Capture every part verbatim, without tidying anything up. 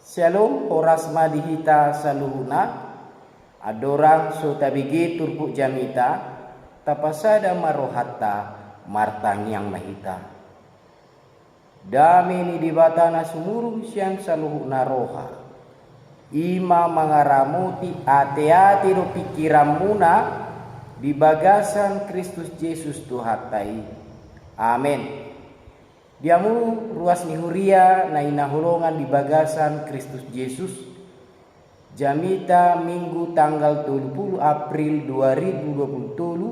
Syalom, horas ma di hita saluhutna. Andorang so tabege turpuk jamita, tapasada ma rohanta, martangiang ma hita. Dame ni Debata na sumurung sian saluhutna roha, i ma mangaramoti ateate dohot pingkiranmuna di bagasan Kristus Jesus Tuhanta i. Amen. Di hamu ruas ni huria na hinaholongan di bagasan Kristus Jesus, jamita Minggu tanggal tolu pulu April dua ribu dua pulu tolu,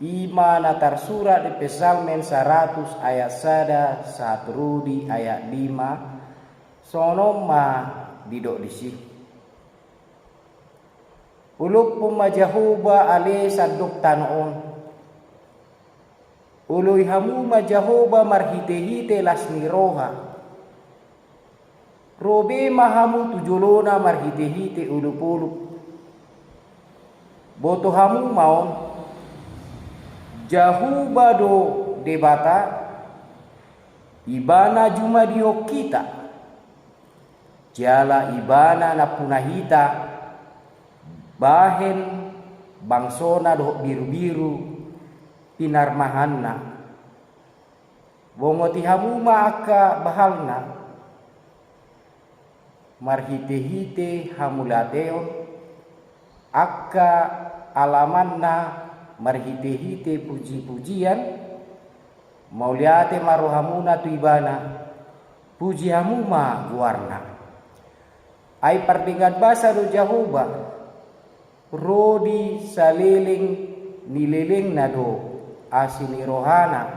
i ma na tarsurat di Psalmen saratus ayat sada sahat ro di ayat lima, songon on ma didok disi. Olophon ma Jahowa ale sandok tano on. Oloi hamu ma Jahowa marhitehite las ni roha. Ro be ma hamu tu jolona marhitehite olopolop. Boto hamu ma on, Jahowa do Debata, Ibana jumadihon hita. Jala Ibana nampuna hita bahen bangsona dohot birubiru pinarmahanna. Bongoti hamu ma angka bahalna marhitehite hamauliateon, angka alamanna marhitehite pujipujian, mauliate ma rohamuna tu Ibana, puji hamu ma goarna. Ai pardenggan basa do Jahowa, ro di saleleng ni lelengna do asi ni rohana,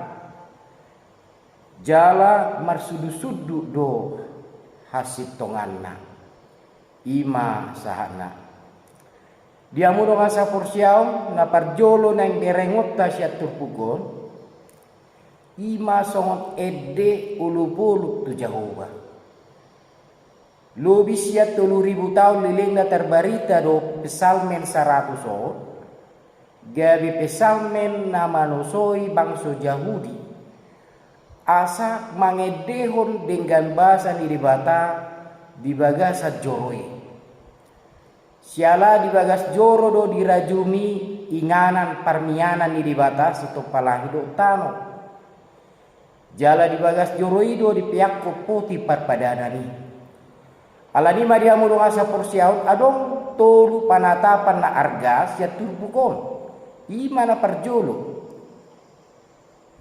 jala marsundutsundut do hasintonganna. I ma sahatna. Di hamu dongan saporseaon, na parjolo naeng berengonta sian turpuk on, i ma songon ende olopolop tu Jahowa. Lobi sian tolu ribu taon lelengna tarbarita do Psalmen saratus on, gabe Psalmen na manosoi bangso Jahudi, asa mangendehon denggan basa ni Debata di bagasan joro i. Siala di bagas joro do dirajumi inganan parmianan ni Debata sitompa langit dohot tano. Jala di bagas joro i do dipeakkon poti parpadanan i. Alani i ma di hamu dongan saporseaon, adong tolu panatapan na arga sian turpuk on. I ma na parjolo,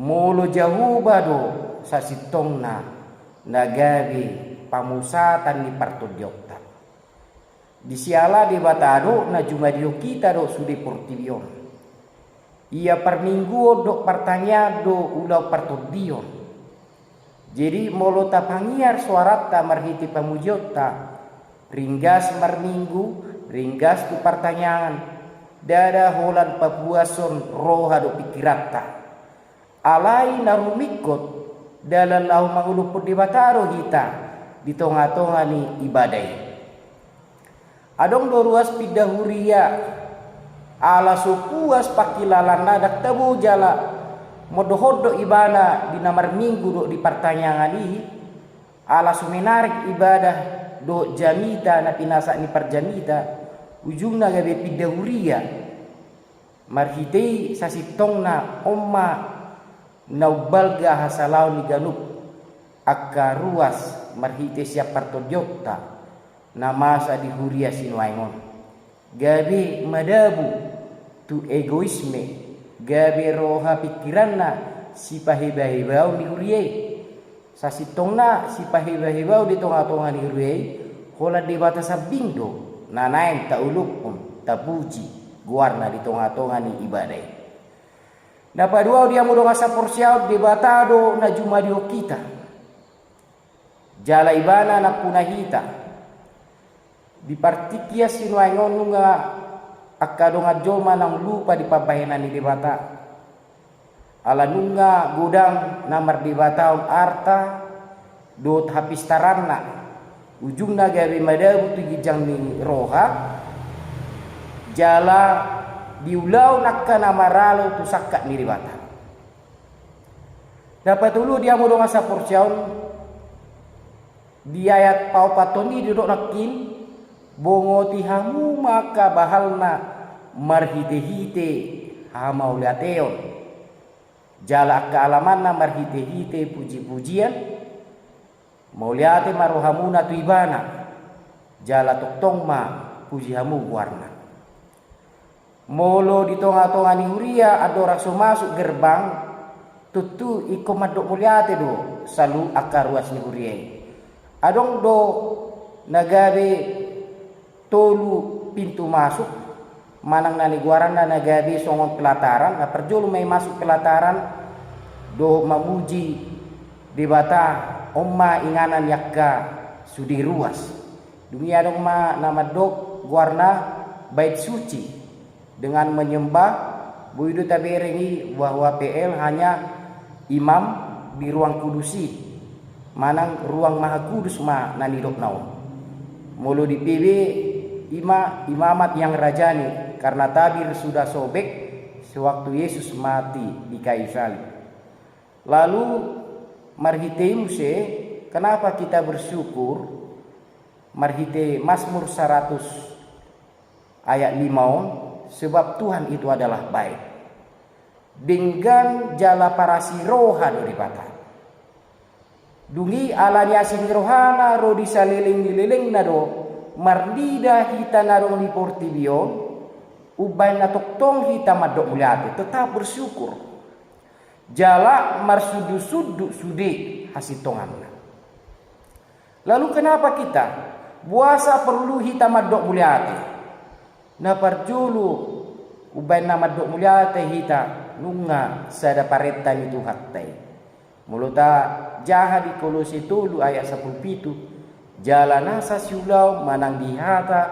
molo Jahowa do sasintongna na gabe pamusatan ni partondionta. Di siala Debata do na jumadihon hita dohot sude portibi on. Ia parmingguon dohot partangiangan do ulaon partondion. Jadi molo tapangiar soaranta marhite pamujionta, ringgas marminggu, ringgas tu partangiangan, ndada holan papuashon roha dohot pingkiranta. Alai na rumingkot dalan laho mangolophon Debata do hita di tongatonga ni ibadah i. Adong do ruas pinda huria, ala so puas pangkilalaanna, ndang tabo jala mondohon do ibana di na marminggu dohot di partangiangan i, ala so menarik ibadah dohot jamita na pinasahat ni parjamita, ujungna gabe pinda huria. Marhite i sasintongna on ma na umbalga hasalaon ni ganup angka ruas marhite sian partondionta na masa di huria sinuaeng on. Gabe madabu tu egoisme, gabe roha pingkiranna sipahebahebaon ni huria i. Sasintongna sipahebahebaon di tongatonga ni huria i, holan Debata sambing do na naeng taolophon, tapuji goarna di tongatonga ni ibadah i. Na paduahon di hamu dongan saporseaon, Debata do na jumadihon hita. Jala Ibana nampuna hita. Di partingkian sinuaeng on nunga angka dongan jolma naung lupa di pambahenan ni Debata. Ala nunga godang na mardebatahon arta dohot hapistaranna, ujungna gabe madabu tu ginjang ni roha, jala diulahon angka na maralo tu sangkap ni Debata. Na patolu di hamu dongan saporseaon, Di ayat paopathon i didok nangkin, bongoti hamu ma angka bahalna marhitehite hamauliateon, jala angka alamanna marhitehite pujipujian. Mauliate ma rohamuna tu Ibana, jala tongtong ma puji hamu goarna. Molo di tongatonga ni huria andorang so masuk gerbang, tontu ingkon mandok mauliate do saluhut angka ruas ni huria i. Adong do na gabe tolu pintu masuk, manang na nigoaranna na gabe songon pelataran. Na parjolo ma i masuk pelataran dohot mamuji Debata, on ma inganan ni angka sude ruas. Dung i adong ma na mandok goarna Bait Suci, dengan menyembah. Boi do tabereng i bahwa P L hanya imam di ruang kudus i, manang ruang maha kudus ma na nidokna on. Molo di P B i ma imamat yang rajani, karena tabir sudah sobek sewaktu Yesus mati di kayu salib. Lalu marhite i muse, kenapa kita bersyukur? Marhite Mazmur saratus ayat lima on, sebab Tuhan itu adalah baik. Denggan jala parasi roha do Debata. Dung i ala ni asi ni rohana ro di saleleng ni lelengna do marnida hita na adong di portibi on, umbahen na tongtong hita mandok mauliate, tetap bersyukur. Jala marsundutsundut sude hasintonganna. Lalu kenapa kita? Boasa porlu hita mandok mauliate? Na parjolo, umbahen na mandok mauliate hita, nunga sada parenta ni Tuhanta i. Molo tajaha di Kolose tolu ayat sampulu pitu, jala nasa siulaon manang di hata,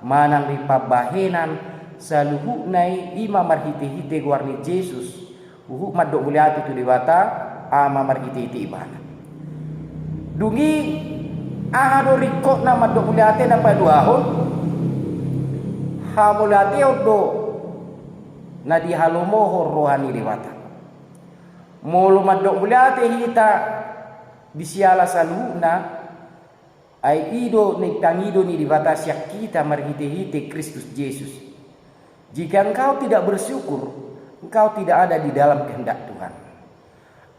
manang di pambahenan, saluhutna i, i ma marhitehite goar ni Jesus, huhut mandok mauliate tu Debata Ama marhitehite Ibana. Dung i, aha do ringkotna mandok mauliate? Na paduahon, hamauliateon do na dihalomohon roha ni Debata. Molo mandok mauliate hita di siala saluhutna, ai i do na ipangido ni Debata sian hita marhitehite Kristus Jesus. Jika engkau tidak bersyukur, engkau tidak ada di dalam kehendak Tuhan.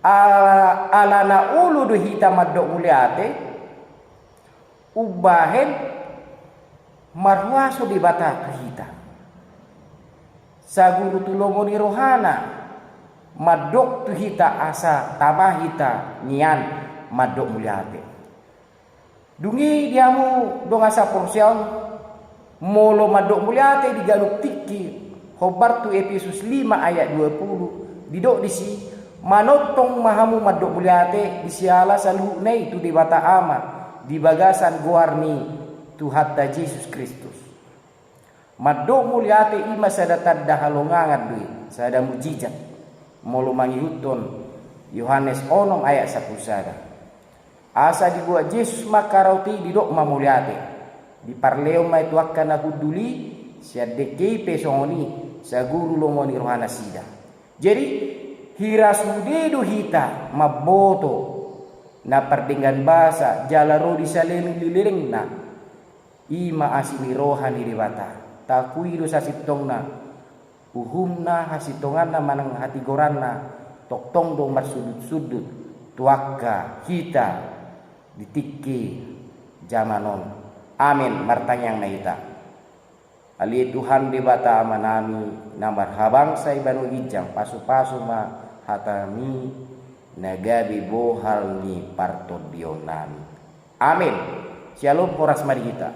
Ala, ala na olo do hita mandok mauliate, umbahen marhuaso Debata tu hita. Saguru tu lomo ni rohana mandok tu hita asa tama hita nian mandok mauliate. Dung i di hamu dongan saporseaon, molo mandok mauliate di ganup tingki, hombar tu Epesus lima ayat dua puluh, didok disi, manongtong ma hamu mandok mauliate di siala saluhutna i tu Debata Ama di bagasan goar ni Tuhanta Jesus Kristus. Mandok mauliate i ma sada tanda halongangan do i, sada mujizat. Molo mangihuthon Yohanes onom ayat sampulu sada. Asa dibuat Jesus ma angka roti i, didok ma mauliate. Diparlehon ma i tu angka na hundul i, sian dengke i pe songon i, saguru lomo ni rohanasida. Jadi, hira sude do hita mamboto na pardenggan basa jala ro di saleleng ni lelengna. I ma asi ni roha ni Debata. Taakui do sasintongna, uhumna, hasintonganna manang hatigoranna tongtong do marsundutsundut tu angka hita di tingki jaman on. Amen. Martangiang ma hita. Ale Tuhan Debata Amanami na marhabangsa i banua ginjang, pasupasu ma hatami na gabe bohal ni partondionnami. Amen. Syalom, horas ma di hita.